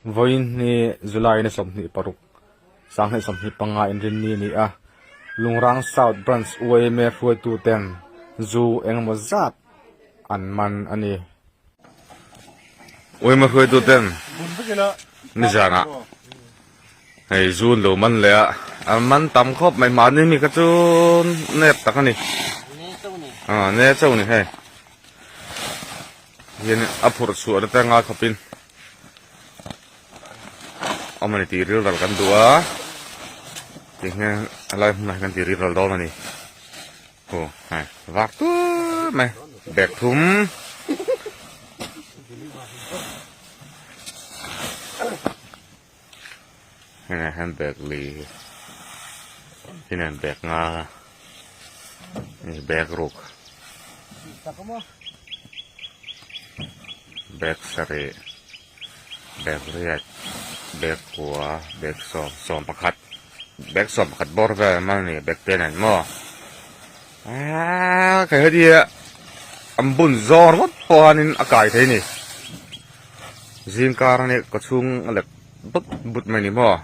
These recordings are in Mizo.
Vawiin hi July ni 26, 2025 inrinni a ni a, Lungrang South Branch UAMA hruaituten zu engemaw zat an man a ni. UAMA hruaituten nizanah hei zu an lo man leh a, an man tam khawp mai, mahni mi kha chu nep tak a ni, ne chauh a ni hei. Hian a phurh chhuah na te ngai khawpin awm a ni tih rilral kan duh a ti hian a lai hmunah hian kan tih rilral dawn a ni aw hei vak tur mai bag thum hengah hian bag li hian bag nga bag ruk bag sarih bag riat bag kua bag sawm sawm pakhat bag sawm pakhat bawr vel an man a ni bag te nen maw aaa kei heti an bun zawr ngawt pawh hianin a kai thei a ni. Zing kar a nia ka chhung a let but but mai ni maw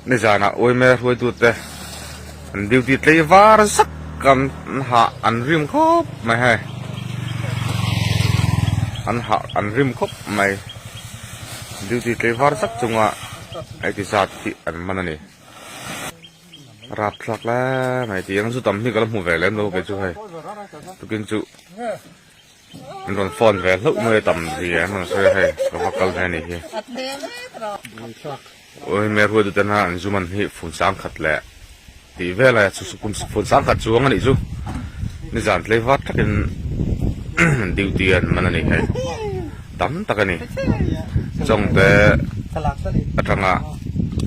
nizanah uaime hruaitute an duty tlei var zak an hah an rim khawp mai hei an hah an rim khawp mai duty tlei var zak chunga heti zat hi an man a ni. Rapthlak lai mai tih ang chu tam hi ka la hmu ve lem lo kei chu hei tukin chu an rawn phone ve hlauh mai a tam zia an rawn sawi a hei ka va kal ve a nih hi ui hmel hruaitu ten a an zu man hi fun sang khat leh tih vel a chu kum fun sang khat chuang a nih chu nizan tlei vat thakin duty an man a ni hei tam tak a ni chawngte atanga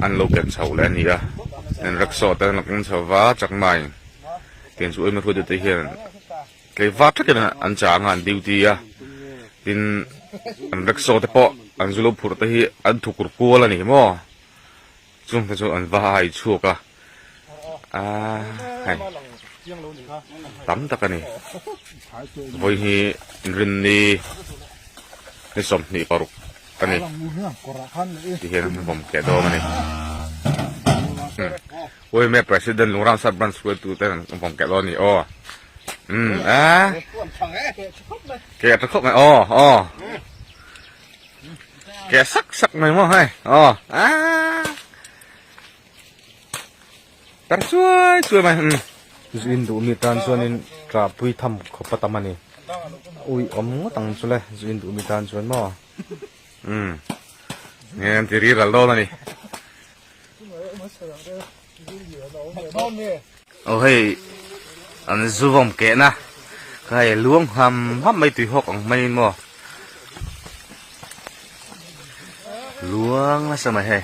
an lo ken chho leh a ni a an rickshaw te an lo keng chho va chakma in tiang chu ui hmel hruaitu te hian tlei vat thakin an chang a an duty a tin an rickshaw te pawh an zu lo phurh te hi an thukur kual a ni maw. Chung te chu an va hai chhuak a, aaa hei tam tak a ni. Vawi hi Rinni ni 26 a ni ti hian an vawm keh dawn a ni. Uime President Lungrang Sub Branch hruaitu te an vawm keh dawn a ni aw. Umm aaa keh tha khawp mai aw aw. Keh sak sak mai maw hei aw aaa tar chuai chuai mai umm. Zu in duh mi tan chuanin tah pui tham khawp a tam a ni ui awm ngawt ang chu le zu in duh mi tan chuan maw umm nge an ti riral dawn a ni. Aw hei an zu vawm kehna ka hei luang ham ham mai tui hawk ang mai maw luang nasa mai hei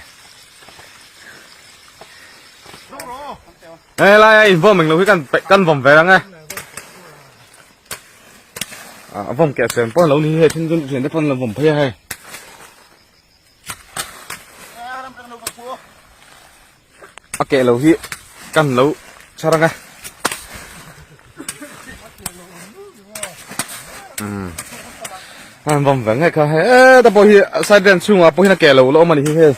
hei lai a invawm englo hi kan kan vawm ve ang e a vawm keh sen pawn lo ni hi hei then chu thian te pawn lo vawm phei a hei. A keh lo hi kan lo chhar ang e. Umm. An vawm ve ngei kha hei e ta pawh hi side ren chhungah pawh hian a keh lo la awm a ni hi hei.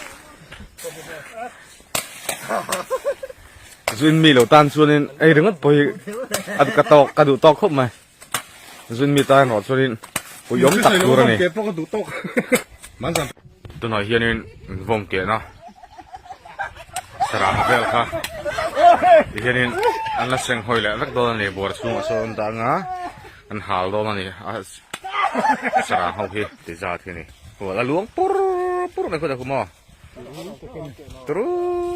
Zuin mi lo tan chuanin ei ringawt pawh hi a ka tawk ka duh tawk khawp mai. Zun mi tan erawh chuanin pui awm tak tur a ni. Tunah hianin vawm kehna sarang vel kha tihianin an la seng hawi leh vek dawn a ni buar chhungah sawn an dah anga an hal dawn a ni a sarang ho hi ti zat hi a ni hual a luang pur pur mai khaw maw turu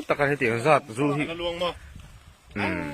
taka hetiang zat zu hi umm.